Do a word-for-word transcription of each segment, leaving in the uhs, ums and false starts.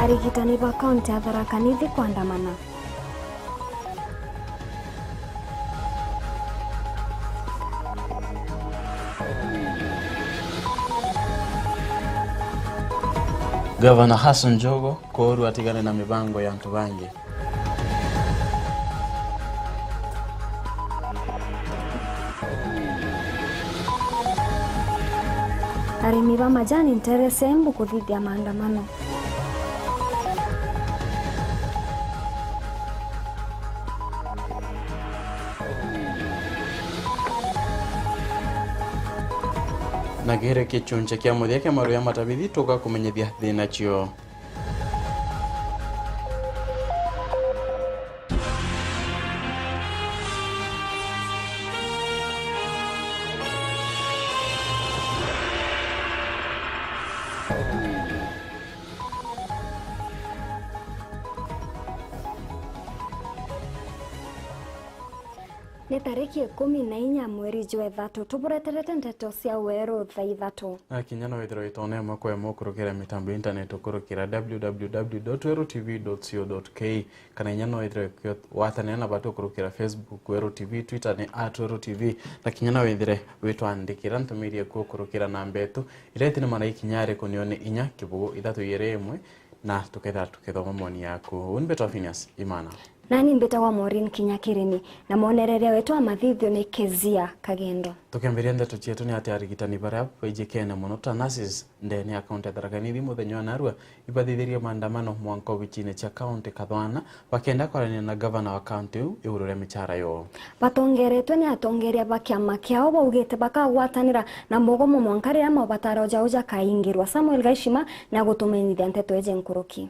Arigitani ba kaunti ya Tharaka Nithi kwandamana. Gavana Hassan Joho koorua atigane na mibango ya antu bangi. Arimi ba majani ntere cia Embu kuthithia maandamano. Na kiri kichunchi kia muthia kia maru ya matabithi, tugakumenyithia thina cio. Ni tariki ikumi na inya mweri jwa ithatu, tubureterete ndeto cia weru thaa ithatu. Na kinya no withirwe witone imwe kwa imwe ukurukira mitambo ya internet ukurukira w w w dot weru t v dot co dot k, kana inya no withirwe ukigwatanira na batu ukurukira Facebook, Weru T V, Twitter ni at Weru T V, na kinya no withire witwandikira ntumiri eku ukurukira namba yetu iria itine mara ikinya ariku, niyo ni inya kibugu ithatu igiri imwe, na tukethira tukithoma moni yaku. Uni mbetwa Phineas Imana. Nani mbitagwa Maureen Kinya Kirimi, na mwonereria wetu wa mathithio ni Kezia Kagendo. Tukembiria ndeto cietu ni ati arigitani baria baijikene mono ta nurses ndene ya kaunti ya Tharaka Nithi muthenya wa narua ibathithirie maandamano mwanka obichine cia kaunti Kathwana, bakenda kwarania na gavana wa kaunti iu iguru ria michara yoo. Batongeretwe ni atongeria ba kiama kiao baugite bakagwatanira na mugomo mwanka riria mabataro jao jakaingirwa. Samuel Gaishima ni agutumenyithia nteto iji nkuruki.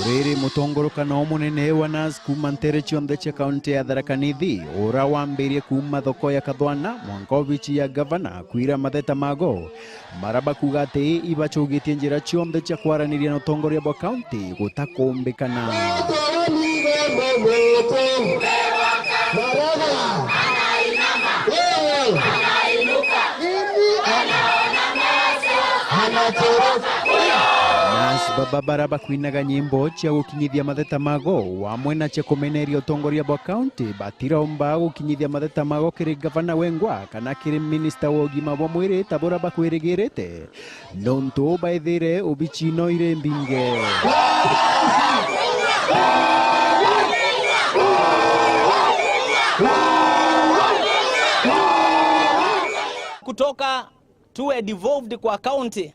Riri mutongorokano umunene wa nurse kuuma ntere cionthe cia kaunti ya Tharaka Nithi, ura wambirie kuuma thoko ya Kathwana mwanka obichi ya gavana kwira matheta mago, mara bakuga ati ibacugitie njira cionthe cia kwaraniria na utongoria bwa kaunti gutakumbikana. Nurse baba bara bakwinaga nyimbo cia gukinyithia matheta mago, wamwe na cia kumeneria utongoria bwa kaunti, batiromba gukinyithia matheta mago kiri gavana wengwa kana kiri minista wa ugima bwa mwiri ta bura bakwirigirite. Nontu baithire obichi no iri mbinge. Kutoka tuwe devolved kwa county,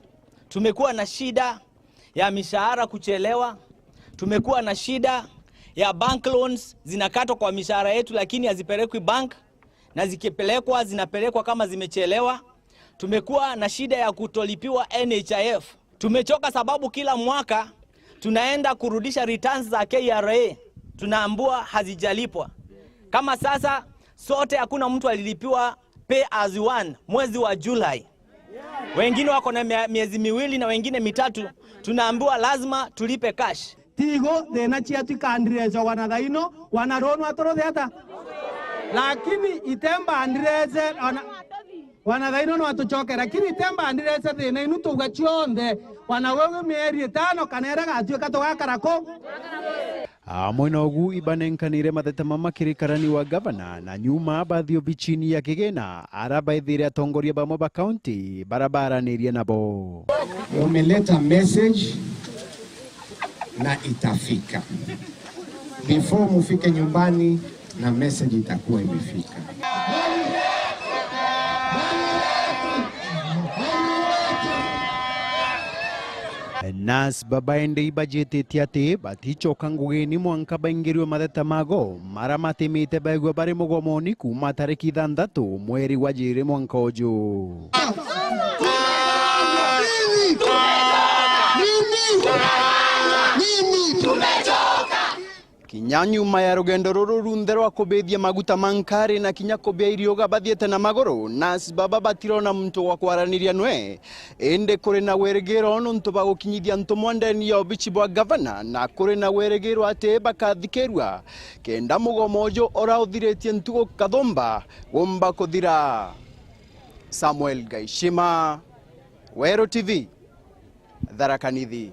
tumekuwa na shida ya mishahara kuchelewa, tumekuwa na shida ya bank loans zinakatwa kwa mishahara yetu, lakini hazipelekwi bank, na zikipelekwa, zinapelekwa kama zimechelewa. Tumekuwa na shida ya kutolipiwa N H I F. Tumechoka sababu kila mwaka tunaenda kurudisha returns za K R A, tunaambua hazijalipwa. Kama sasa, sote hakuna mtu alilipiwa pay as you earn mwezi wa July. Wengine wako na mia-, miezi miwili na wengine mitatu, tunaambiwa lazima tulipe cash. Tigo thina cietu ikandirecagwa na thaino, wana ruu nwa turuthi ata? Lakini itemba ndirece, wana, wana thaino nwa tucoke, lakini itemba ndirece thina inu tuga cionthe, wana wewe mieri itano kana ira gatuika tugakara ku? Amwe na ugu ibanenkanire matheta mama kiri karani wa gavana, na nyuma bathi obichini ya kigina, ara baithire atongoria bamwe ba kaunti bara baranirie nabo. Umeleta message na itafika. Before mufike nyumbani, na message itakuwa imefika. Nurse baba indi ibajititie ati batichoka ngugini mwanka baingirwe matheta mago, mara matimite baigua bari mugomoni kuuma tariki ithanthatu mweri wa jiri mwanka uju. Mimi, mimi, mimi, tumechoka. Kinya nyuma ya rugendo ruru runthe rwa kubithia maguta ma nkari na kinya kubia irioga bathiite na maguru, nurse baba batirona muntu wa kwaraniria nwe. Indi kuri na wirigiro nuntu bagukinyithia ntumwa ndeni ya obici bwa gavana, na kuri na wirigiro ati bakathikirua kenda mugomo uju ura uthiritie ntuku kathumba gumba kuthira. Samuel Gaishima, Weru T V, Tharaka Nithi.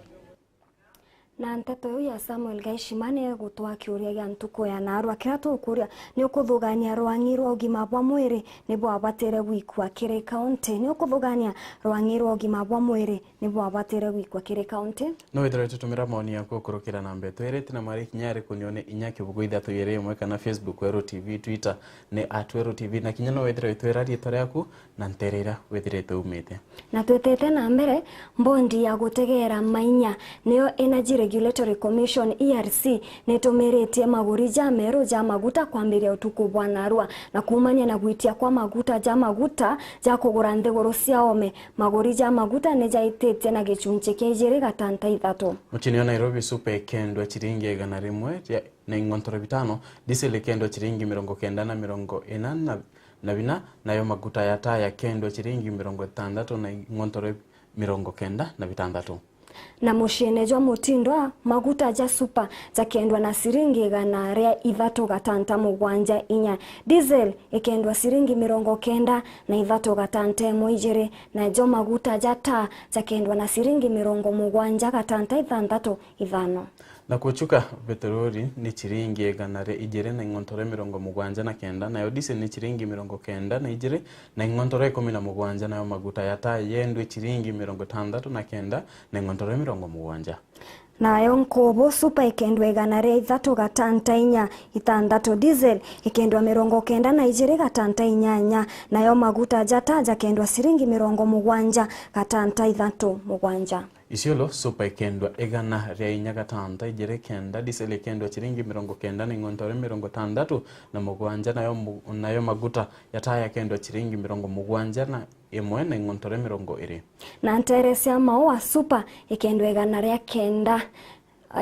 Na nteto iu ya Samuel Gaishima ni igutwaa kiuria gia ntuku ya naarua. Kiria tukuria, ni ukuthugania rwang'i rwa ugima bwa mwiri ni bwabatire gwikua kiri kaunti? Ni ukuthugania rwang'i rwa ugima bwa mwiri ni bwabatire gwikua kiri kaunti? No withirwe ugitumira maoni yaku gukurukira namba itwirite na mari kinya iriku, nione inya kibugu ithatu iri imwe, kana Facebook Weru T V, Twitter ni at Weru T V, na kinya no withirwe witwira riitwa riaku na nteere iria withirite umite. Na twitite na mbere, mbondi ya gutegeera mainya, niyo Energy Regulatory Commission, E R C, nitumiritie maguri jameru ja maguta kwambiria utuku bwa narua. Na kuumania na gwitia kwa maguta ja maguta ja kugura nthiguru cia oome, maguri ja maguta ni jaititie na gicunchi kia ijiri gatanta ithatu. Mucini wa Nairobi, supa ikendwa ciringi igana rimwe ria na ing'ontore bitano, diesel ikendwa ciringi mirongo kenda na mirongo ina na, na bina, nayo maguta ya taa yakendwa ciringi mirongo itandatu na ing'ontore mirongo kenda na bitandatu. Na muciine jwa Mutindwa, maguta ja supa jakendwa na ciringi igana ria ithatu gatanta mugwanja inya, diesel ikendwa ciringi mirongo kenda na ithatu gatanta imwe ijiri, najo maguta ja taa jakendwa na ciringi mirongo mugwanja gatanta ithantatu ithano. Na kuchuka, peteroli ni ciringi igana ria ijiri na ing'ontore mirongo mugwanja na kenda, nayo diesel ni ciringi mirongo kenda na ijiri na ing'ontore ikumi na mugwanja, nayo maguta ya taa yendwe ciringi mirongo itandatu na kenda na ing'ontore mirongo mugwanja. Nayo nkubu supa ikendwa igana ria ithatu gatanta inya itantatu, diesel ikendwa mirongo kenda na ijiri gatanta inyanya, nayo maguta ja taa jakendwa ciringi mirongo mugwanja gatanta ithatu mugwanja. Isiolo, supa ikendwa igana ria inya gatanta ijiri kenda, diesel ikendwa ciringi mirongo kenda na ing'ontore mirongo itandatu na mugwanja, nayo mu-, nayo maguta ya taa yakendwa ciringi mirongo mugwanja na imwe na ing'ontore mirongo iri. Na nteere cia maua, supa ikendwa igana ria kenda,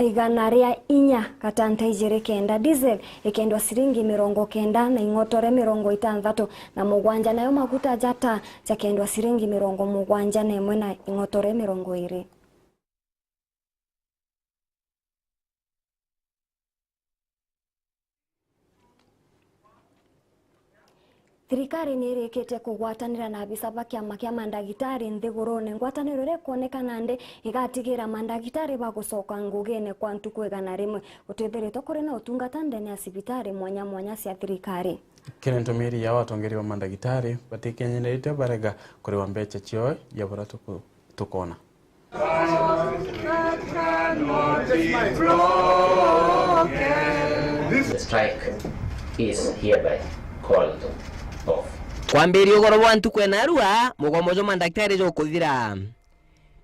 igana ria inya gatanta ijiri kenda, diesel ikendwa ciringi mirongo kenda na ing'otore mirongo itantatu na mugwanja, nayo maguta ja taa jakendwa ciringi mirongo mugwanja na imwe na ing'otore mirongo iri. Thirikari ni irikitie kugwatanira na abisa ba kiama kia mandagitari nthigurune. Ngwataniro iria ikwoneka nandi igatigira mandagitari bagucoka ngugine kwa ntuku igana rimwe. Gutwithiritwe kuri na utungata ndene ya cibitari mwanya mwanya cia thirikari. Kiri ntumiri ya atongeria ba mandagitari batikinyanirite barega kuriwa mbeca ciao ya buria tuku-, tukona. The strike is hereby called off. Kwambiria ugoro bwa ntuku ya narua, mugomo jwa mandagitari jukuthira.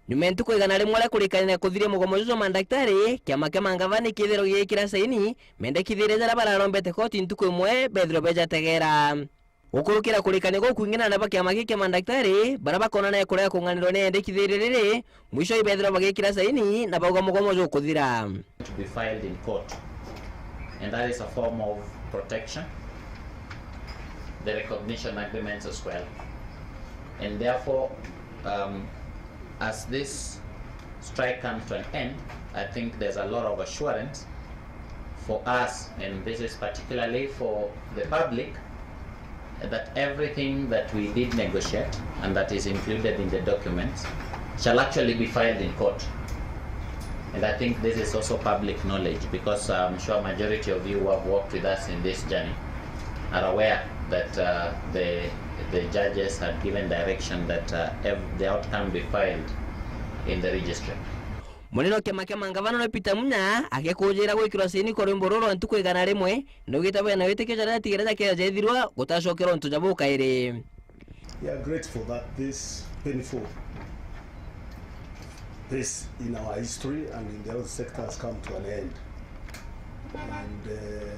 Nyuma ya ntuku igana rimwe ria kurikania kuthiria mugomo juju jwa mandagitari, kiama kia mangavana ni kithirwa gigikira saini, mendekithiria jaria bararombete koti ntuku imwe bethirwe bejategera. Gukurukira kurikania guu kwing'inana ba kiama giki kia mandagitari, baria bakonania kurega kung'anirwa ni endekithiria riri, mwisho ibethirwa bagikira saini na bauga mugomo jukuthira. To be filed in court, and that is a form of protection, the recognition agreements as well. And therefore, um, as this strike comes to an end, I think there's a lot of assurance for us, and this is particularly for the public, that everything that we did negotiate and that is included in the documents shall actually be filed in court. And I think this is also public knowledge, because I'm sure majority of you who have worked with us in this journey are aware that, uh, the, the judges had given direction that, uh, ev-, the outcome be filed in the registry. Munene wa kiama kia mangavana ni Peter Munya agikujira gwikirwa saini kwa rwimbo ruru rwa ntuku igana rimwe, naugite bena witikio jaria jatigire jakeja jethirwa gutacokerwa untu jabu kairi. We are grateful that this painful, this in our history and in the health sector has come to an end. And, uh,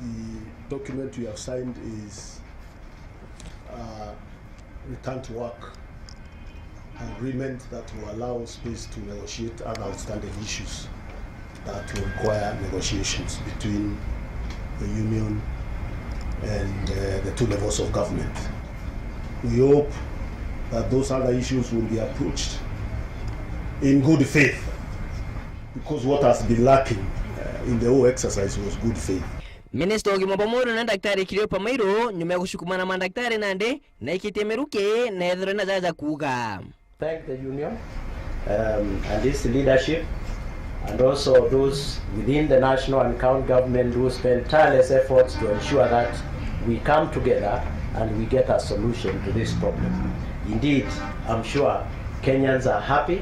the document we have signed is, uh, return to work agreement that will allow space to negotiate other outstanding issues. That will require negotiations between the union and, uh, the two levels of government. We hope that those other issues will be approached in good faith, because what has been lacking, uh, in the whole exercise was good faith. Minista wa ugima bwa mwiri na Daktari Cleopa Mairu, nyuma ya gucukumana na mandaktari nandi, naikitie miruki na ethirwe na jaja kuuga. Thank the union, um, and its leadership, and also those within the national and county government who spend tireless efforts to ensure that we come together and we get a solution to this problem. Indeed, I'm sure Kenyans are happy,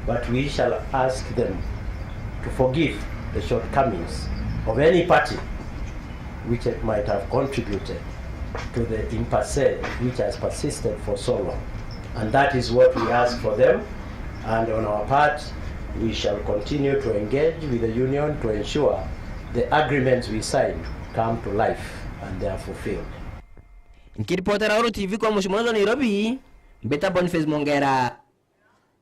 but we shall ask them to forgive the shortcomings of any party which might have contributed to the impasse which has persisted for so long. And that is what we ask for them. And on our part, we shall continue to engage with the union to ensure the agreements we sign come to life and they are fulfilled. Nkiripotera Uru T V kwa mucii munene jwa Nairobi, mbita Boniface Mongera.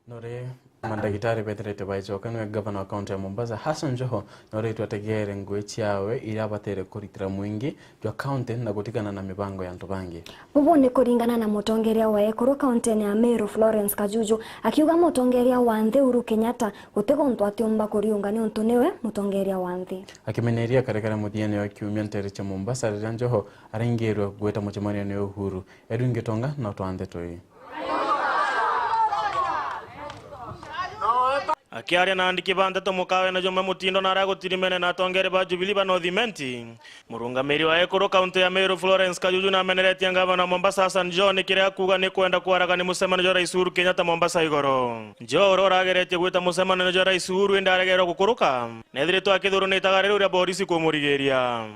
Nori mandagitari betherete baicoka, niwe gavana wa kaunti ya Mombasa, Hassan Joho, noritwe ategeere ngugi ciawe iria abatere kuritira mwingi jwa kaunti na gutigana na mibango ya antu bangi. Bubu ni kuringana na mutongeria wa ekuru kauntini ya Meru, Florence Kajuju, akiuga mutongeria wa nthi Uhuru Kenyatta guti guntu atiumba kuriunga niuntu niwe mutongeria wa nthi. Akimeneria karekare muthiene wa kiumia ntere cia Mombasa riria Joho araingirwe gwita mucemanione Uhuru. Edwin Gitonga na utwa ndeto ii. Akiaria na andiki ba nteto mukawene jumwe mutindo na aria gutirimene na atongeria ba Jubilee ba North Imenti, murungamiri wa ekuru kaunti ya Meru Florence Kajuju nameneretie ngavana wa Mombasa Hassan Joho ni kiria akuuga ni kwenda kwaragania mucemanio jwa Rais Uhuru Kenyatta Mombasa igoro. Joho uria urageretie gwita mucemanio jwa Rais Uhuru indi aregerwa gukuruka, nethiritwe akithurwa ni itaga riria borisi kumurigiria.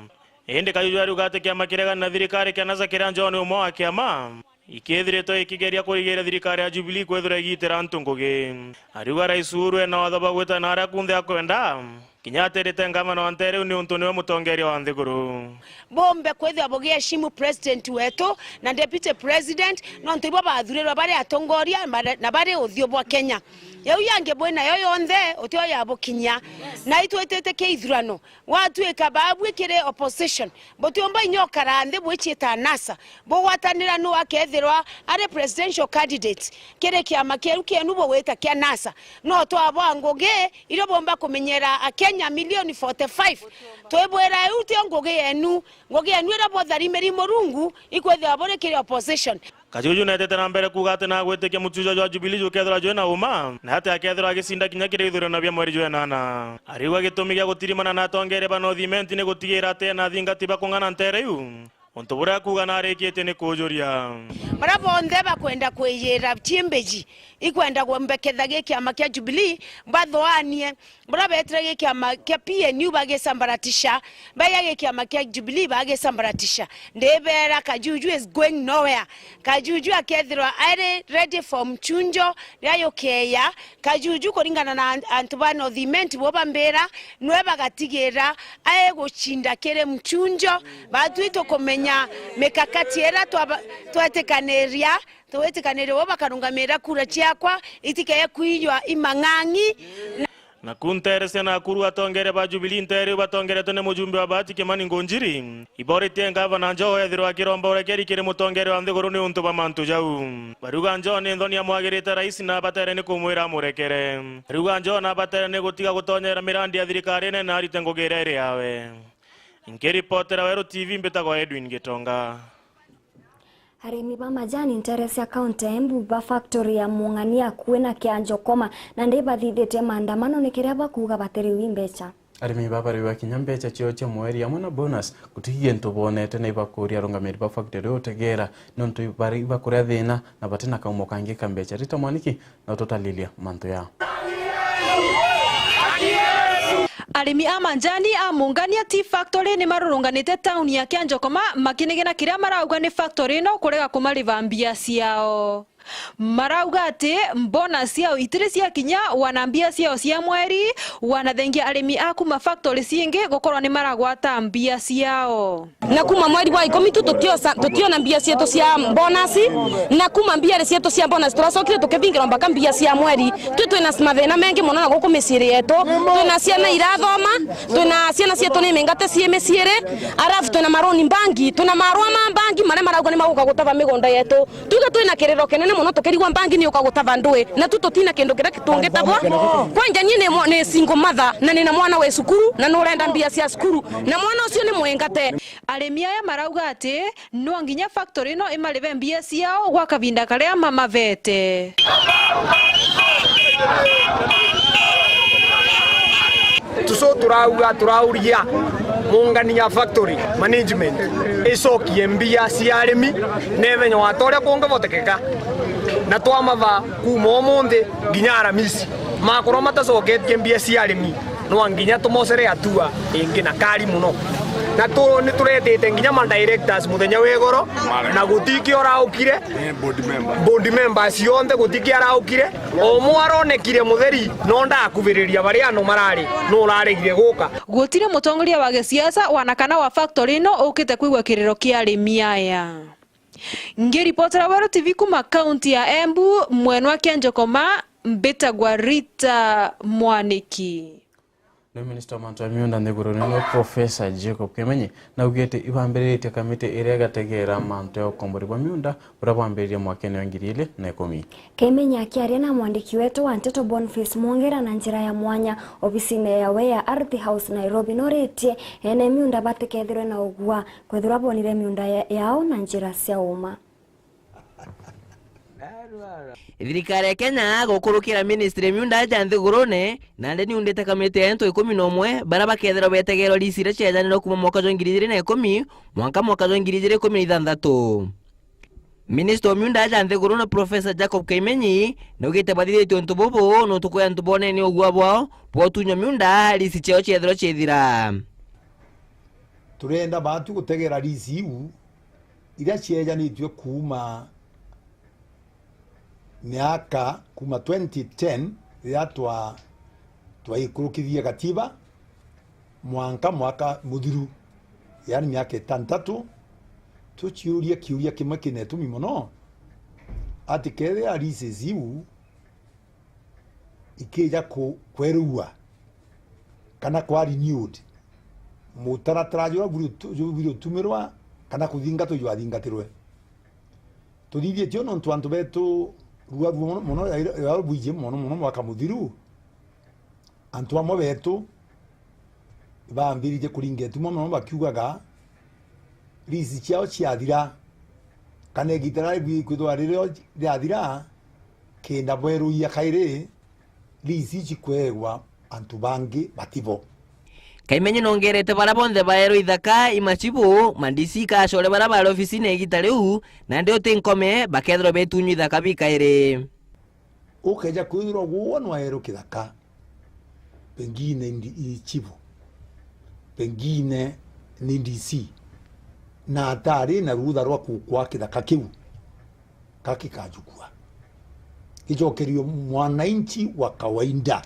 Indi Kajuju ariuga ati kiama kiregani na thirikari kia NASA kiria Joho ni umwe wa kiama, ikithiritwe ikigeria kurigiria thirikari ya Jubilee kwithirwa igitira antu ngugi. Ariuga Rais Uhuru ena watho bwa gwita na aria kunthe akwenda, kinya atirite ngavana wa ntere iu niuntu niwe mutongeria wa nthiguru. Bumbe kwithirwa bugiheshimu president wetu na deputy president, nontu ibo bathurirwe bari atongoria na bari uthiu bwa Kenya. Yau yangi bwinayo yonthe utio yabukinyia, na itwitite kia ithurano. Gwatuika baabui kiri opposition, butiumba inya ukara nthi bwiciita NASA, bugwatanira nu akethirwa ari presidential candidate kiri kiama kiu kienu bugwita kia NASA. No twabwa ngugi iria bumba kumenyera Akenya milioni forty five. Twibwira iu tio ngugi yenu, ngugi yenu iria bwotharimiri Murungu ikwithirwa buri kiri opposition. Kajuju neetete na mbere kuuga ati nagwitikia mutujo jwa Jubilee jukethirwa jwina uma, na ati akethirwa agicinda kinya kiri ithurano bia mweri jwa enana. Ariuga gitumi gia gutirimana na atongeria ba North Imenti ni gutigira ati ena athingati ba kung'ana ntere iu, untu buria akuuga narikitie ni kujuria. Baria bonthe bakwenda kwiyira ciimbeji ikwenda kumbeketha gi kiama kia Jubilee, bathoanie. Buria beetire gi kiama kia P N U bagisambaratisha, baiya gi kiama kia Jubilee bagisambaratisha. Ndibeera Kajuju is going nowhere. Kajuju akethirwa ari ready for mchujo riria yukeeya. Kajuju kuringana na an-, antu ba North Imenti bo bambira, nwe bagatigira aigucinda kiri mchujo. Batwi tukumenya mikakati iria twaba-, twetikaniria, twitikaniria bo bakarungamira kura ciakwa itikeye kwiywa imang'ang'i. Na Naku ntere cia Nakuru, atongeria ba Jubilee ntere iu batongeretwe ni mujumbe wa Bahati Kimani Ngunjiri, iboritie ngavana Joho ethirwa akiromba urekeri kiri mutongeria wa nthiguru ni untu bwa mantu jau. Bariuga Joho ni nthoni amwagirite rais na abatere ni kumwira amurekere. Bariuga Joho na abatere ni gutiga gutonyera mirandi ya thirikari inene na arite ngugi iria iri yawe. Nkiripotera Weru T V, mbitagwa Edwin Gitonga. Arimi ba majani ntere cia kaunti ya Embu ba factory ya Mung'ania akui na Kianjo Koma, nandi bathithitie maandamano ni kiria bakuuga batiriwi mbecha. Arimi ba bariwa kinya mbecha ciao cia mweri amwe na bonus, guti gintu bonete, na ibakuria arungamiri ba factory utegera, nontu bari bakuria thina na bati na kaumo kangi ka mbecha. Rita Mwaniki na ututalilia mantu ya. Arimi a majani a Mungania Tea Factory ni marurunganite tauni ya Kianjokoma makinegena kiria marauga ni factory ino kurega kumariva mbia ciao. Marauga ati bonus ciao itiri ciakinya, wana mbia ciao cia mweri, wanathengia arimi a kuma factory cingi gukorwa ni maragwata mbia ciao. Na kuma mweri wa ikumi tu tutiosa-, tutiona mbia cietu cia bonus, na kuma mbia cietu cia bonus turacokire tukibingirwa mpaka mbia cia mweri. Twi twina mathina mengi mono na guku miciiri yetu, twina ciana irathoma, twina ciana cietu ni mingate cii miciiri, arafu twina maroni mbangi, twina marua ma mbangi maria marauga ni maguka gutava migunda yetu. Tuge twina kiriro kinene mono tukirigwa mbangi ni uka gutava ndui, na tu tutina kindu kiria tungitavwa. Kwanja nie ni mwa-, ni single mother, na nina mwana wi cukuru, na nurenda mbia cia cukuru, na mwana ucio ni mwingate. Arimi aya marauga ati no nginya factory ino imarive mbia ciao gwa kavinda karia mamavete. Tuso turauga, turauria mungania factory management icokie mbia cia arimi na ithenya wa ta uria kungivotekeka, na twamava kuma umunthi nginya Aramisi, makorwo matacoketie mbia cia arimi, no nginya tumocere hatua ingi na kari mono. Na tu-, ni turetete nginya ma directors muthenya wa igoro, na gutiki uraukire. Board members cionthe gutiki araukire. O umwe aronekire mutheri, no ndakuviriria baria ano marari, no uraregire guka. Gutiri mutongoria wa gisiasa wana kana wa factory ino ukite kwigua kiriro kia arimi aya. Ngiripotera Weru T V kuma kaunti ya Embu, mwenwa kia Njokoma, mbitagwa Rita Mwaniki. Ni minista wa mantu ya miunda nthigurune niwe Professor Jacob Kimenyi naugite ibambiritie kamiti iria igategeera mantu ya ukombori bwa miunda buria bwambiririe mwakene wa ngiri ili na ikumi. Kimenyi akiaria na mwandiki wetu wa nteto Boniface Mwongera na njira ya mwanya obisine yawe ya Ardhi House Nairobi, noritie ene miunda batikethirwe na ugua kwethirwa bonire miunda ya-, yao na njira cia uma. Thirikari ya Kenya gukurukira ministry miunda ja nthigurune, nandi niundite kamiti ya antu ikumi na umwe baria bakethirwa betegerwa risi iria ciejanirwe kuma mwaka jwa ngiri ijiri na ikumi mwanka mwaka jwa ngiri ijiri ikumi na ithanthatu. Minista wa miunda ja nthigurune Professor Jacob Kimenyi naugite bathithitie untu bubu nuntu kwi antu bonene ugua bwao bwa utunywa miunda risi ciao ciethirwa ciithira. Turenda baatu gutegera risi iu iria ciejanitue kuuma miaka, kuuma twenty ten, riria twa-, twaikurukithie gatiba, mwanka mwaka muthiru, yaani miaka itantatu, tuciurie kiuria kimwe kinetumi mono, ati kethira leases iu ikija ku-, kwerua kana kwa renewed, mutaratara juria buri utu-, ju-, buri utumirwa kana kuthingatwa jwathingatirwe. Tuthithie tio nontu antu betu rua ruo mono mono, ya, ya bwiji mono mono mwaka muthiru, antu amwe betu baambiritie kuringa ituma mono bakiugaga lease ciao ciathira, kana igiita riria rikwithirwa ririo rirathira, kenda bweruia kairi lease ici kweegwa antu bangi batibo. Kaimenyi nongerete baria bonthe baerwe ithaka i machibu, ma D C kacore baria bari ofisine igiita riu, nandi uti nkome bakethirwa betunywa ithaka bikairi. Ukeja kwithirwa guo nwaerwe kithaka, pengine ndi-, i chibu, pengine ni D C, na atari na rutha rwa kukwaa kithaka kiu, gakikajukua, gicokerio mwananchi wa kawaida.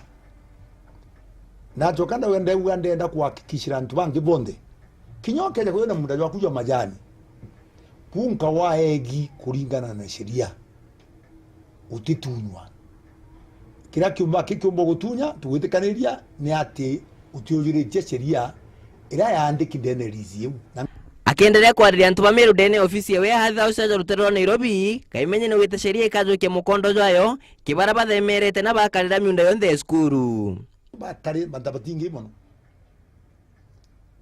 Nacoka ndauga ndauga ndenda kuhakikishira antu bangi bonthe, kinya ukeja kwina munda jwaku jwa majani, kunka waegi kuringana na sheria, utitunywa. Kiria kiumba ki kiumba gutunya, tugwitikaniria ni ati utiujuritie sheria iria yaandiki ndene lease iu. Na akiendelea kwariria antu ba Meru ndene ofisi ya Warehouse ya rutere rwa Nairobi, Kaimenye naugite sheria ikajukia mukondo jwayo kibara bathemerete na bakarira miunda yonthe ya cukuru. Batari, bata batingi mono.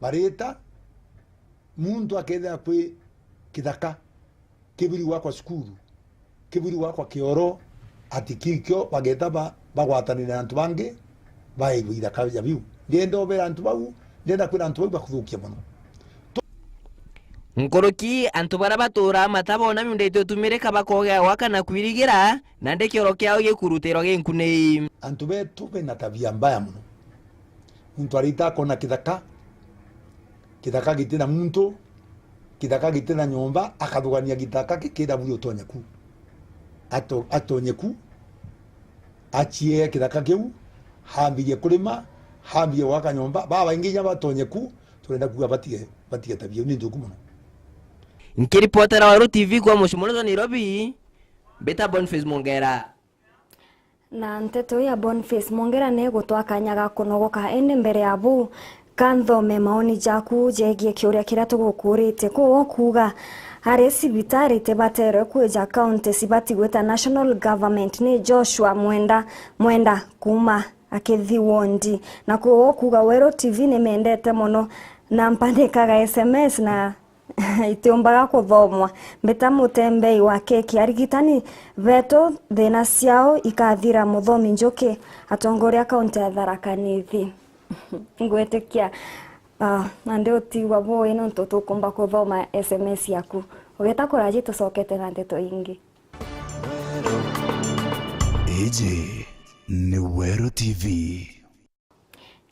Barita muntu akethira kwi kithaka kibiri gwakwa cukuru, kibiri gwakwa kioro, ati kikio bageta ba-, bagwatanire na antu bangi, baigwe ithaka ja biu. Ndienda ubera antu bau, ndienda kwira antu bau bakuthukia mono. Nkuruki, antu baria baturaa matabona miunda itutumirika bakogea gwaka na kwirigira, nandi kioro kiao gikurutirwa ginkunii. Antu betu bena tabia mbaya mono. Muntu arita akona kithaka, kithaka giti na muntu, kithaka giti na nyomba, akathugania githaka gikira buri utonya ku. ato-, atonye ku, aciee kithaka kiu, hambirie kurima, hambirie gwaka nyomba. Babaingi inya batonye ku, turenda kuuga batige, batige tabia iu ni nthuku mono. Nkiripotera Weru T V kuuma mucii munene jwa Nairobi, mbita Boniface Mongera. Na nteto ya Boniface Mongera ni gutwa kanya ga kunogoka, indi mbere ya buu, ka nthome maoni jaku jegie kiuria kiria tugukuurite. Kuu ukuuga ari cibitari tibaterwe kwija kaunti cibati gwita national government. Ni Joshua Mwenda, Mwenda kuuma Akithi wondi. Na kuu ukuuga Weru T V nimendete mono, na mpandikaga S M S na itiumbaga kuthomwa. Mbita Mutembei wa Keki, arigitani betu thina ciao ikathira. Muthomi Njuki, atongoria kaunti ya Tharaka Nithi. Ngwitikia, ah, nandi utigwa bui nontu tukumba kuthoma S M S yaku. Ugeta kuraji tucokete na ndeto ingi. Iji ni Weru T V.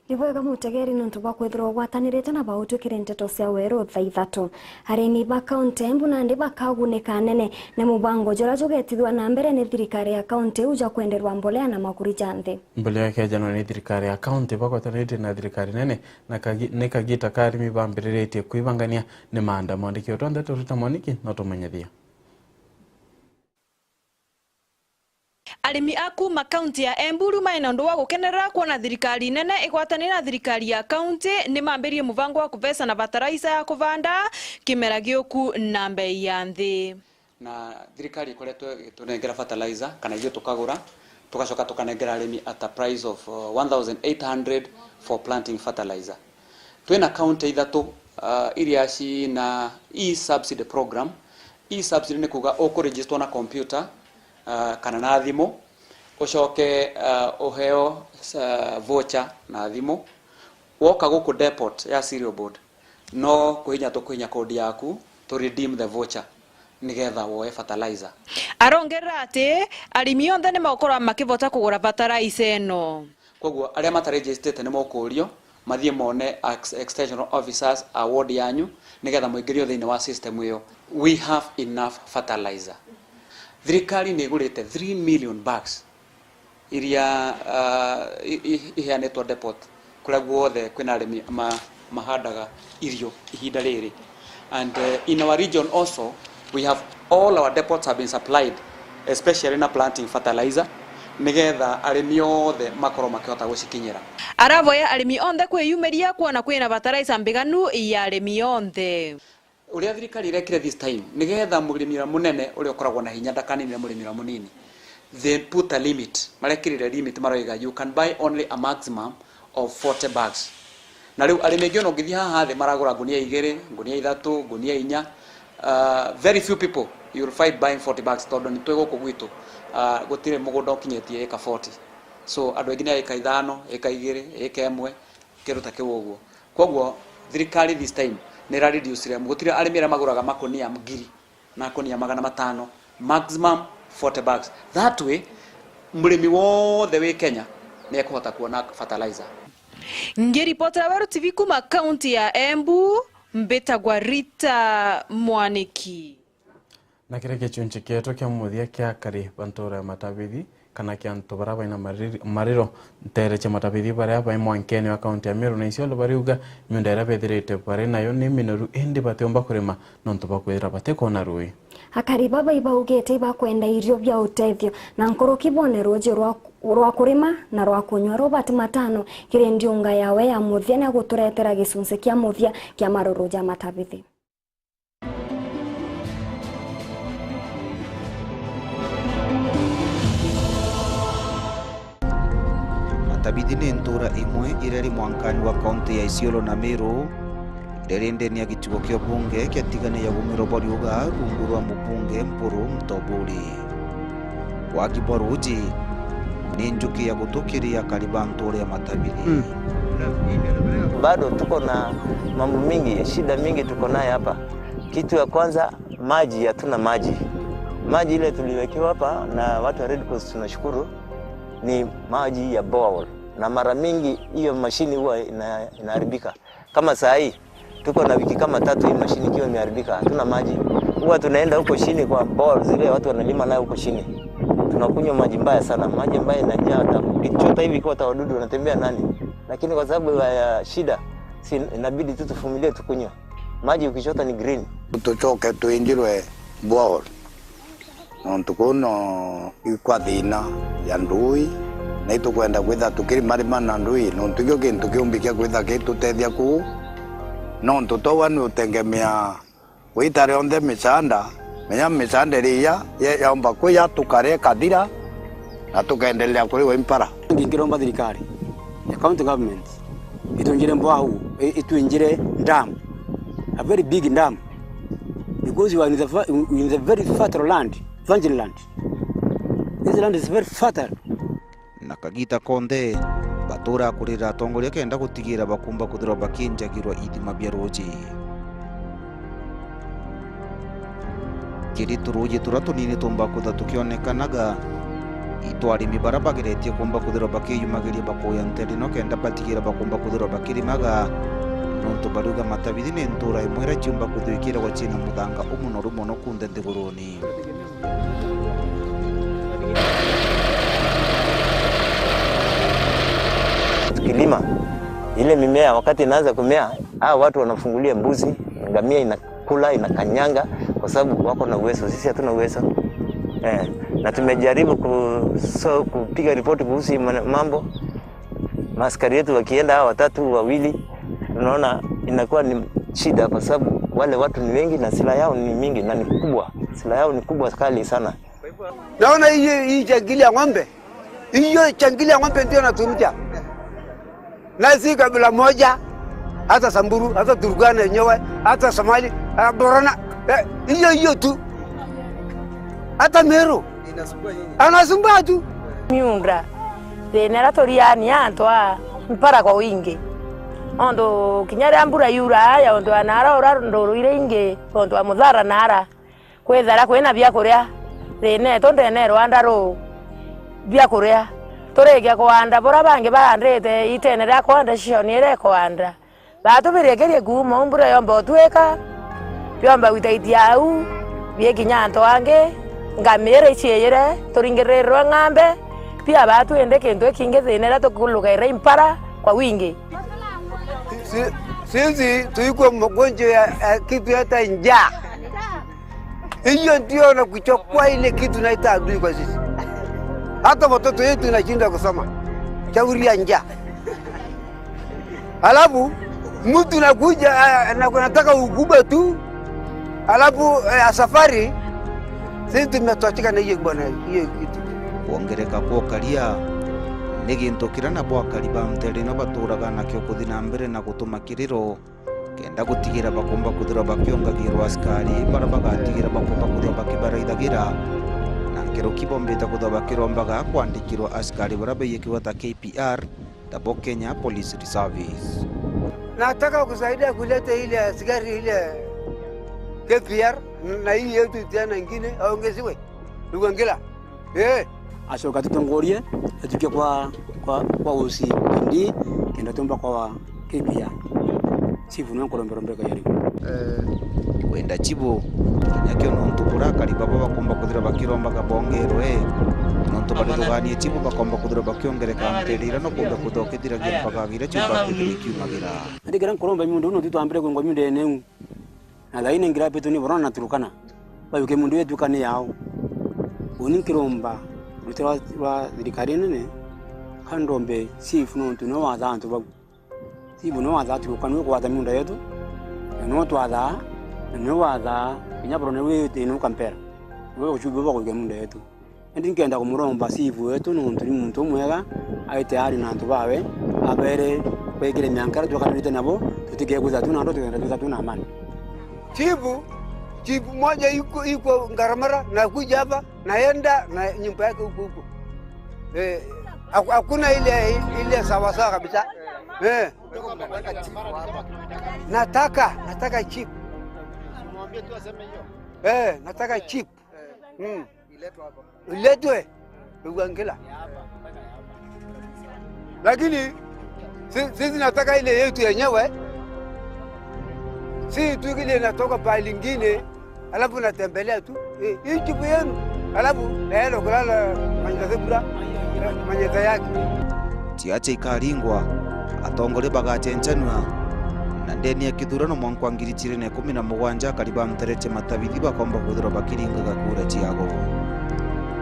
Ni bwega mutegeri nontu bwa kwithirwa ugwatanirite na bautwikire nteto cia Weru thaa ithatu. Arimi ba kaunti Embu nandi bakagunika nene ni mubango juria jugetithua na mbere ni thirikari ya kaunti iu jwa kwenderwa mbolea na makuri ja nthi. Mbolea ikejanwa ni thirikari ya kaunti bagwatanirite na thirikari nene, na kagi-, ni kagita ka arimi bambiriritie kwibangania ni maanda. Mwandiki wetu wa ndeto Rita Mwaniki no tumenyethia. Arimi a kuuma kaunti ya Embu riu mai na undu wa gukenerera kwona thirikari nene igwatanire na thirikari ya kaunti ni mambiririe mubango wa kubeca na bataraisa ya kubanda kimera giuku na mbei ya nthi. Na thirikari ikoretwo igitunengera fertilizer, kana ithui tukagura, tugacoka tukanengera arimi at a price of, uh, one thousand eight hundred for planting fertilizer. Twina kaunti ithatu, uh, iria cina e-subsidy program. E-subsidy ni kuuga ukuregister na computer, uh, kana na thimu, ucoke, uh, uheo, uh, voucher na thimu. Woka guku depot ya cereal board, no kuhinya tukuhinya code yaku, tu redeem the voucher, nigetha woe fertilizer. Arongerera ati arimi onthe ni magukorwa makivota kugura fertilizer ino. Koguo aria mataregistete ni mukurio mathie mone ex-, extension officers a ward yanyu, nigetha muingirio thiini wa system iyo. We have enough fertilizer. Thirikari ni igurite three million bags iria, ah, i-, i-, iheanitwo depot kuria guothe kwina arimi ma-, mahandaga irio ihinda riri. And, eh, in our region also, we have, all our depots have been supplied, especially na planting fertilizer, nigetha arimi othe makorwo makihota gucikinyira. Aravoya arimi onthe kwiyumiria kwona kwina fertilizer mbiganu ya arimi onthe. Uria thirikari irekire this time, nigetha murimi uria munene uria ukoragwo na hinya ndakaninire murimi uria munini, they put a limit. Marekirire limit, maroiga, "You can buy only a maximum of forty bags." Na riu arimi aingi ona ungithii haha thi maragura ngunia igiri, ngunia ithatu, ngunia inya. Uh, very few people you will find buying forty bags, tondu ni twi guku gwitu, uh, gutiri mugunda ukinyitie eka forty. So andu aingi ni eka ithano, eka igiri, eka imwe, kindu ta kiu uguo. Koguo thirikari this time ni ira reduce-ire, gutiri arimi aria maguraga makunia ngiri na akunia magana matano, maximum forty bags. That way, murimi wothe wi Kenya ni ekuhota kuona fertilizer. Ngiripotera Weru T V kuma kaunti ya Embu, mbitagwa Rita Mwaniki. Na kiria gicunci kietu kia muthia kia akari ba ntuura ya Matabithi, kana kia antu baria baina mariri-, mariro, nteere cia Matabithi baria bai mwankene wa kaunti ya Meru na Isiolo bariuga miunda iria bethirite bari nayo ni minoru, indi batiumba kurima nontu bwa kwithira batikwona rui. Akari baba ibaugite ibakwenda irio bia utethio na nkuruki bone ruuji rwa, rwa kurima na rwa kunywa. Robert Matano kiri ndiunga yawe ya muthia ni aguturetera gicunci kia muthia kia maruru ja Matabithi. Matabithi ni ntuura imwe iria iri mwankani wa kaunti ya Isiolo na Meru, iria iri ndene ya gicigo kia ubunge kia Tigania ya Gumiro Bariuga, rungu rwa mubunge Mpuru Mutoburi. Wagi bwa ruuji ni njuki ya gutu kiri akari ba ntuura ya Matabithi. Mm. Bado tuko na mambo mingi, shida mingi tuko nayo hapa. Kitu ya kwanza, maji, hatuna maji. Maji ile tuliwekewa hapa na watu wa Red Cross, tunashukuru, ni maji ya borehole. Na mara mingi hiyo mashini huwa ina-, inaharibika. Kama saa hii, tuko na wiki kama tatu hii mashini ikiwa imeharibika, hatuna maji. Huwa tunaenda huko chini kwa borehole zile watu wanalima nayo huko chini. Tunakunywa maji mbaya sana, maji ambayo inajaa, hata ukichota hivi kwa hata wadudu wanatembea nani. Lakini kwa sababu ya shida, si inabidi tu tuvumilie tukunywe. Maji ukichota ni green. Tucoke twinjirwe borehole. Nontu kuu no ikwa thina ya ndui, na itukwenda kwitha tukirimarima na ndui, nontu ikio kintu kiumbi kia kwitha gitutethia kuu, nontu twaua ni utegemea gwita rionthe misaanda, menya misaanda iria ya-, yaumba kuya tukare ikathira, na tukendelea kuriwa impara. Ngi-, ngiromba thirikari ya county government itwinjire mbwau, i-, itwinjire dam, a very big dam, because we are in the fa-, in the very fertile land, virgin land. This land is very fertile. Na kagita konthe, batuura kurira atongoria kenda gutigira bakumba kwithirwa bakinjagirwa ithima bia ruuji. Kiri turuuji turia tunini tumba kwithirwa tukionekanaga, itwarimi baria bageretie kumba kwithirwa bakiyumagiria bakuya nteere ino kenda batigira bakumba kwithirwa bakirimaga, nontu bariuga Matabithi ni ntuura imwe iria ciumba kwithirwa ikiragwa ciina muthanga umunoru mono kunthe nthiguruni. Tukilima ile mimea, wakati inaanza kumea, hawa watu wanafungulia mbuzi, ngamia inakula, inakanyanga, kwa sababu wako na uwezo, sisi hatuna uwezo. Eh, na tumejaribu ku-, so-, kupiga ripoti kuhusu hii mana-, mambo. Maaskari wetu wakienda hawa watatu, wawili, unaona inakuwa ni shida, kwa sababu wale watu ni wengi na silaha yao ni mingi na ni kubwa. Silaha yao ni kubwa kali sana. Naona hii, hii jangili ya ng'ombe, hiyo jangili ya ng'ombe ndio naturuja. Na si kabila moja, hata Samburu, hata Turkana yenyewe, hata Somali, ah, Borana, eh, hiyo, hiyo tu. Hata Meru. Anasumbua tu. Miunda, thina iria turiania antu a mpara kwa wingi. Ontu kinya riria mbura yuraa, ya ontu ya naara ura nduru iria ingi, ontu wa muthara naara. Kwithira kwina biakuria, thina etu ndene rwanda ruu biakuria. Turikia kwanda, buria bangi baandite itene ria kwanda, season iria ikwanda. Batubirikirie kuuma uu mbura yomba utwika, biomba gwita itia au, bikinya antu angi, ngamia ira iciiyire, turingiririrwe ng'ambe, pia batu indi kintu ikingi thina iria tukulugaira impara kwa wingi. Si-, sisi tuikwe magonjwa ya, ya kitu hata njaa. Hiyo ndio na kuchukua ile kitu naita adui kwa sisi. Hata watoto wetu inashinda kusoma. Shauri ya njaa. Alafu mtu nakuja, ah, na kunataka ukubwa tu. Alafu, eh, safari sisi tumetosheka na hiyo bwana, hiyo kitu. Kwongereka kwa ukaria ni gintu kiria nabo akari ba nteere ino baturaga nakio kuthi na mbere na gutuma kiriro, kenda gutigira bakumba kwithirwa bakiongagirwa askari baria bagatigira bakumba kwithirwa bakibaraithagira, na nkuruki bombite kwithirwa bakirombaga kwandikirwa askari baria baiyikirwe ta K P R, tabo Kenya Police Reservice. Nataka kusaidia kuleta ile askari ile K P R na hii yetu tena ingine aongeziwe. Lugangila. Eh. Acoka atutongorie, atuike kwa, kwa, kwa O C D, kenda tumba kwa K P R. Chief niwe nkuromberombereka ya riu. Eh. Kwenda chibu, kinya kio nontu buria akari babo bakomba kwithirwa bakirombaga bongerwe, nontu barithugaanie chibu bakomba kwithirwa bakiongereka nteere iria no kumbe kwithirwa kithiragia mpaka iria ciumba kwithirwa ikiumagira. Nandi kiria nkuromba miunda uu nontu twambire kwingwa miunda ene uu. Na thaini ngira betu ni Borana na Turkana. Bayuke miunda uu ituika ni yao. Uni nkiromba ruti rwa, rwa thirikari nene, ka ndombe chief nontu niwe wathaa antu bau. Chief niwe wathaa Turkana, niwe ukwata miunda yetu, na niwe twathaa, na niwe wathaa kinya Borana wi iti ni ukampera. Niwe uchubi bwa kuiga miunda yetu. Indi nkenda kumuromba chief wetu, nontu ni muntu umwega, ai tayari na antu bawe, abere kwikire mianka iria twakaturite nabo, tutike kwithirwa twina andu, tukenda twithirwa twina amani. Chief, chief moja iko, iko Ngaramara, na kuja hapa, naenda na nyumba yake huko huko. Eh, haku-, hakuna ile, ile sawa sawa kabisa. Eh. Nataka, nataka chief. Eh, nataka chief. Mm. Iletwe. Ugangila. Lakini si-, sisi nataka ile yetu yenyewe. Si tu ile inatoka pahali ingine, alafu natembelea tu. Eh, hii chief yenu. Alafu, eh, lo kulala, manyita thebura, manyita yake. Tiacha ikaringwa, atongoria bagachenchanua, na ndeni ya kithurano mwanka wa ngiri igiri na ikumi na mugwanja, akari ba Ntereche Matabithi bakomba kwithirwa bakiringaga kura ciago.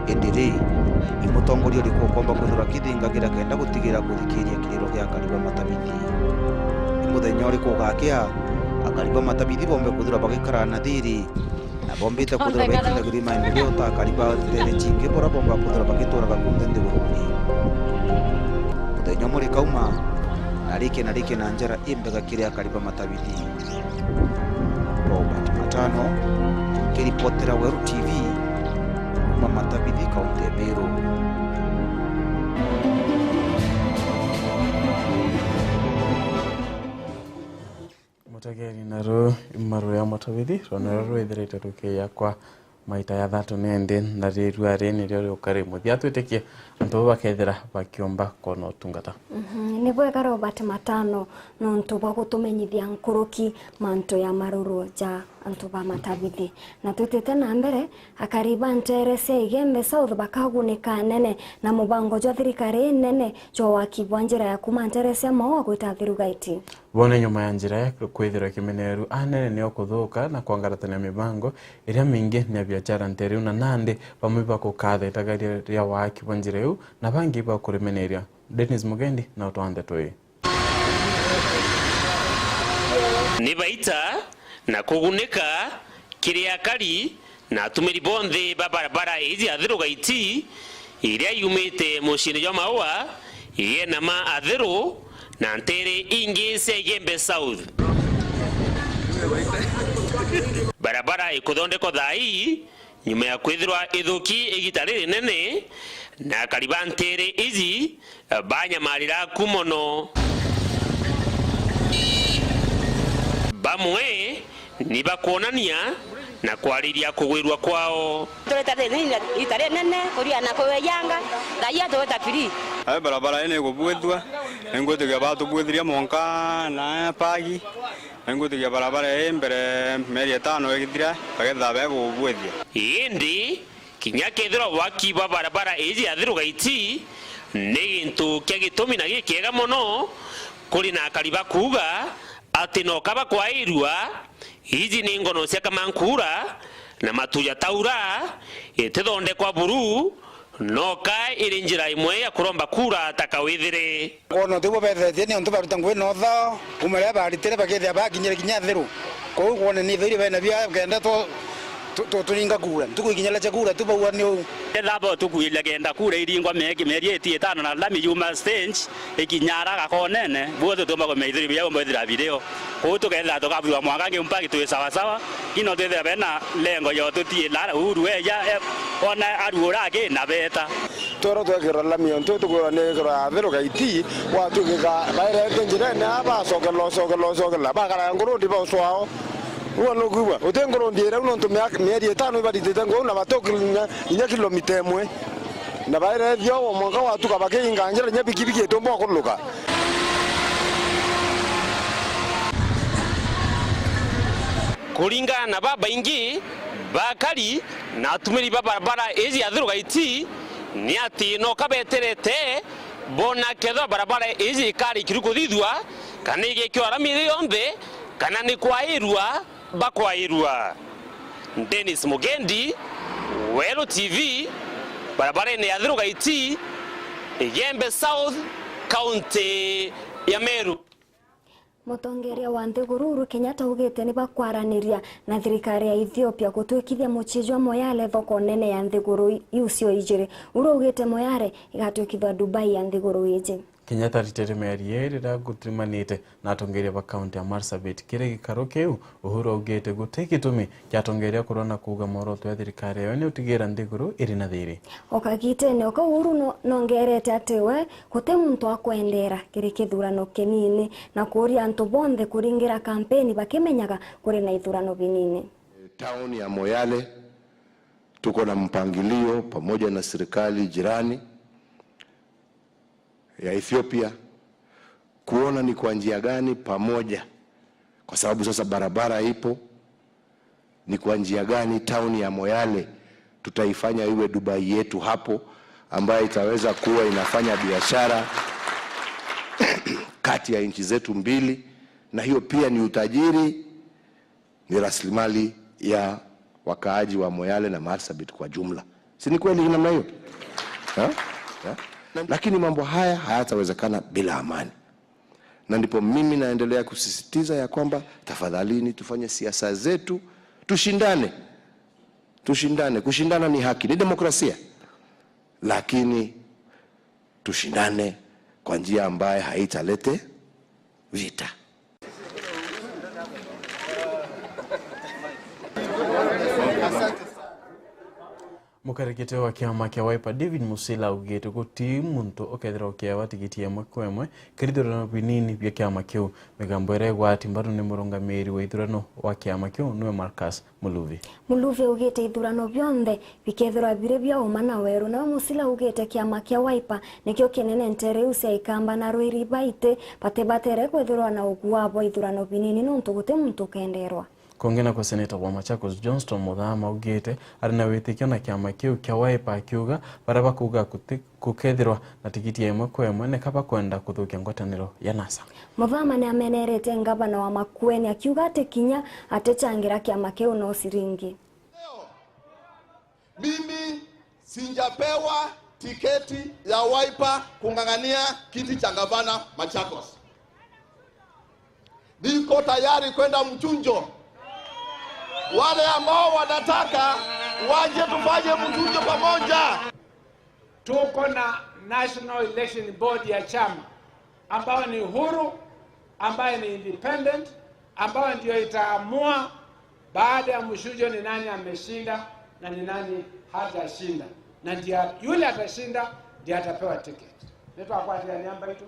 Indi ri, i mutongoria uriku ukomba kwithirwa akithingagira kenda gutigira kuthikiria kiriro gia akari ba Matabithi? Ni muthenya uriku ugakia, akari ba Matabithi bombe kwithirwa bagikara na thiri, na bombite kwithirwa bekinagiri maendeleo ta akari ba ntere cingi bora bomba kwithirwa bagituraga kunthe nthiguruni? Muthenya umwe rikauma, na riki na riki na njara imbega kiri akari ba Matabithi. Robert Matano, nkiripotera Weru T V, kuma Matabithi, kaunti ya Meru. Mutegeri, na ruu imaru ya Matabithi, rwona ruu rwithirite rukiya kwa maita ya thatu nendi, na rirua ri nirio riuka ri muthia. Twitikie antu bau bakethira bakiumba kwona utungata. Mhm, ni bwega Robert Matano, nontu bwa gutumenyithia nkuruki mantu ya maruru ja antu ba Matabithi. Na twitite na mbere, akari ba ntere cia Igembe South bakagunika nene na mubango jwa thirikari inene jwa waki bwa njira ya kuma ntere cia Maua gwita Thirugaiti. Bone nyuma ya njira ya kwithirwa ikimeneeru anene nio kuthuka na kwangaratania mibango iria mingi ni ya biachara ntere iu, na nandi bamwe bakukatha itagaria ria waki bwa njira iu na bangi bakurimeneria. Dennis Mugendi na utwanthe twi. Ni baita na kugunika kiri akari na atumiri bonthe ba barabara iji ya Thirugaiti, iria yumite muciini jwa Maua, igenama Athiru na ntere ingi cia Igembe South. Barabara ikuthondekwa thaa ii, nyuma ya kwithirwa ithuki igita ririnene, na akari ba ntere iji banyamarira ku mono. Bamwe ni bakwonania na kwariria kugwirua kwao. Turita rinini, ita rinene, kuria na kuweyanga, thaia tuweta free. Ai, barabara ii ni ikubwithua, ningwitikia batubwithiria monka na pagi, ningwitikia barabara ii mbere mieri itano igithira, bagetha begubwithia. Indi kinya kethirwa waki bwa barabara iji ya Thirugaiti ni gintu kia gitumi na gikiega mono, kuri na akari bakuuga ati noka bakwairua. Iji ni ngono cia kamankura na matu jataura, itithondekwa buru, noka iri njira imwe ya kuromba kura ta kawithire. Kwona tibo bethetie, ni untu baruta ngugi na uthao, kuma riria baritire bakethia bakinyire kinya Athiru. Kwou kwona ni thairi bena bia kenda tu-, tu-, tu-, turinga kura. Ntuku ikinya cia kura tu baua ni uu. Ethaba tukuiria kenda kura iringwa meki mieri iti itano na lami yuma stage, ikinyara gakonene, buo tutiumba kumenya ithiru bia umba ithira birio. Kwou tukethira tukabua mwaka ngi mpaki twi sawa sawa, ino twithira bena lengo yo tutiila Uhuru eja, e, ona aruura aki na beta. Twero twekirwa lami, ontu tukwirwa ni ikirwa ya Thirugaiti, gwatwikika bairete njirene aa, bacokela, ocokela, ocokela, bakara ngurundi ba ucwao. Ua nukwigua, uti ngurundi iria u nontu mia-, mieri itano ibaritite nguu na batoki inya, inya kilomita imwe. Na bairethia o mwanka watuka bakiinga njira inya bikibiki itumba kuruka. Kuringana na babaingi bakari na atumiri ba barabara iji ya Thirugaiti, ni ati noka beterete bona kethwa barabara iji ikarikirua kuthithua, kana igekirwa rami iri yonthe, kana ni kwairua bakwairua. Dennis Mugendi, Weru T V, barabarene ya Thirugaiti, Igembe South, kaunti ya Meru. Mutongeria wa nthiguru Uhuru Kenyatta augite ni bakwaraniria na thirikari ya Ethiopia gutwikithia mucii jwa Moyale, thoko nene ya nthiguru iu cio ijiri. Uhuru augite Moyale igatwikithwa Dubai ya nthiguru iji. Kenyatta aritire miario ii riria agutirimanite na atongeria ba kaunti ya Marsabit. Kiri gikaro kiu, Uhuru augite guti gitumi kia atongeria kurwa na kuuga mworoto ya thirikari yayo ni utigira nthiguru iri na thiri. O kagitene o kau, Uhuru no-, nongerete ati we guti muntu akwendera kiri kithurano kinini, na kuuria antu bonthe kuringira kampeni bakimenyaga kuri na ithurano binini. Town ya Moyale, tuko na mpangilio pamoja na serikali jirani ya Ethiopia kuona ni kwa njia gani pamoja, kwa sababu sasa barabara ipo, ni kwa njia gani town ya Moyale Tutaifanya iwe Dubai yetu hapo, ambayo itaweza kuwa inafanya biashara kati ya nchi zetu mbili, na hiyo pia ni utajiri, ni rasilimali ya wakaaji wa Moyale na Marsabit kwa jumla. Si ni kweli namna hiyo? Ha? Ha? Lakini mambo haya hayatawezekana bila amani. Na ndipo mimi naendelea kusisitiza ya kwamba tafadhalini tufanye siasa zetu, tushindane. Tushindane. Kushindana ni haki, ni demokrasia. Lakini tushindane kwa njia ambaye haitalete vita. Mukarikite wa kiama kia Wiper David Musila augite guti muntu ukethirwa ukiewa tigiti imwe kwa imwe kiri ithurano binini bia kiama kiu. Migambo iria igwati mbaru ni murungamiri wa ithurano wa kiama kiu niwe Marcus Muluvi. Muluvi augite ithurano bionthe bikethirwa biri bia uma na weru, nawe Musila augite kiama kia Wiper nikio kinene ntere iu cia Ikamba na Rwiri Baiti batibatere kwithirwa na uguaa bwa ithurano binini nontu guti muntu ukenderwa. Kungi nako seneta wa Machakos Johnston Muthama augite ari na witikio na kiama kiu kia Wiper akiuga baria bakuuga guti-, gukethirwa na tigiti ya imwe kwa imwe, nika bakwenda kuthukia ngwataniro ya NASA. Muthama ni amenerete ngavana wa Makueni akiuga ati kinya atichangira kiama kiu no ciringi. Leo, mimi sijapewa tiketi ya Wiper kung'ang'ania kiti cha gavana Machakos. Niko tayari kwenda mchujo. Wale ambao wanataka waje tufanye mchujo pamoja. Tuko na National Election Board ya chama ambayo ni huru, ambayo ni independent, ambayo ndio itaamua baada ya mchujo ni nani ameshinda na ni nani hajashinda, na ndio yule atashinda ndiye atapewa ticket. Nitwakwatira niamba itu.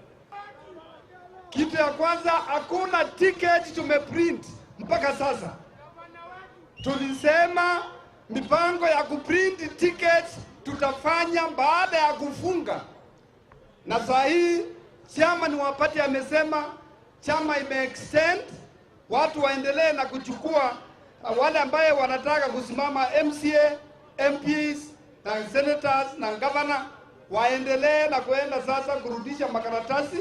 Kitu ya kwanza, hakuna ticket tumeprint mpaka sasa. Tulisema mipango ya kuprint tickets tutafanya baada ya kufunga. Na saa hii chairman wa party amesema chama imeextend, watu waendelee na kuchukua, uh, wale ambaye wanataka kusimama M C A, M Ps na senators na governor, waendelee na kuenda sasa kurudisha makaratasi,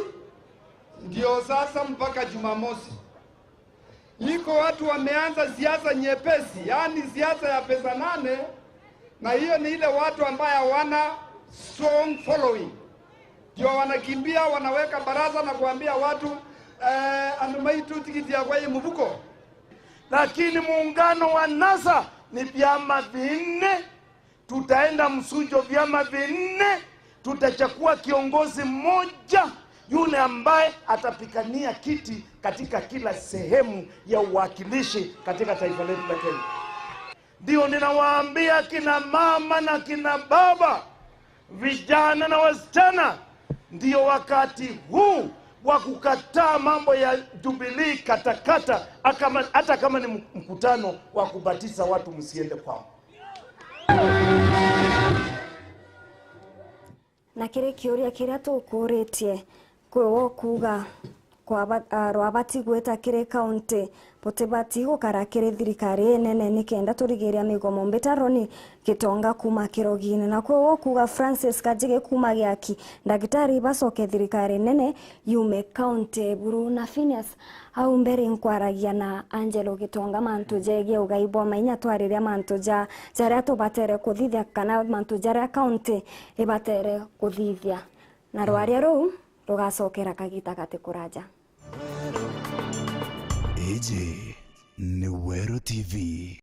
ndio sasa mpaka Jumamosi. Iko watu wameanza siasa nyepesi, yaani siasa ya pesa nane, na hiyo ni ile watu ambaye hawana strong following. Ndio wanakimbia, wanaweka baraza na kuambia watu, eh, andu maitu tikiti yakwa i mubuko. Lakini muungano wa NASA ni vyama vinne. Tutaenda msujo vyama vinne, tutachagua kiongozi mmoja, yule ambaye atapigania kiti katika kila sehemu ya uwakilishi katika taifa letu la Kenya. Ndio ninawaambia kina mama na kina baba, vijana na wasichana, ndio wakati huu wa kukataa mambo ya Jubilee katakata, akama-, hata kama ni mkutano wa kubatiza watu, msiende kwao. Na kiri kiuria kiria tukuritie, kwi wo kuuga kwaba-, ah, rwabati gwita kiri kaunti, butibati gukara kiri thirikari inene nikenda turigiria migomo mbita Roni Gitonga kuuma Kirogine. Na kwi wo kuuga Francis Kajigi kuuma Giaki, ndagitari ibacoke thirikari nene yume kaunti buru. Na Phineas, au mbere nkwaragia na Angelo Gitonga mantu jegie ugai bwa mainya, twariria mantu ja, jaria tubatere kuthithia kana mantu jaria kaunti ibatere kuthithia. Na rwaria ruu rugacokera kagita gati kuraja. Iji ni Weru T V.